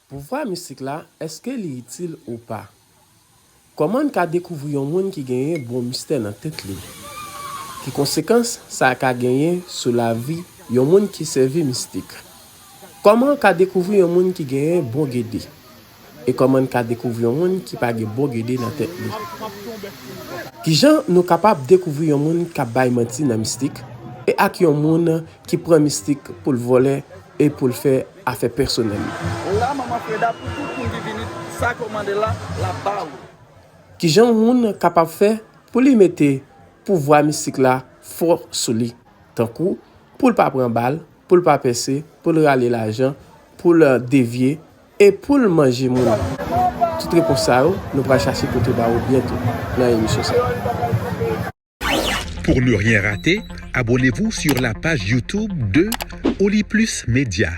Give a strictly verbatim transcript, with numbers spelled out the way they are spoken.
Pouvwa mistik la, èske li itil ou pa? Kòman n ka dekouvri yon moun ki genyen bon mistè nan tèt li? Ki konsekans sa ka genyen sou lavi yon moun ki sèvi mistik? Kòman w ka dekouvri yon moun ki genyen bon gede? E kòman n ka dekouvri yon moun ki pa gen bon gede nan tèt li? Kijan nou kapab dekouvri yon moun k ap bay manti nan mistik? E ak yon moun ki pran mistik pou l vòlè e pou l fè afè pèsonèl li? La, manman Freda, pou tout moun ki vini, sa ke w mande la, l ap ba ou. Kijan yon moun kapab fè pou li mete pouvwa mistik la fò sou li, tankou pou l pa pran bal, pou l pa pèse, pou l rale lajan, pou l devye e pou l manje moun? Tout repons sa yo, nou pral chache pote ba ou byento nan emisyon sa. Pour ne rien rater, abonnez-vous sur la page YouTube de Oli Plus Média.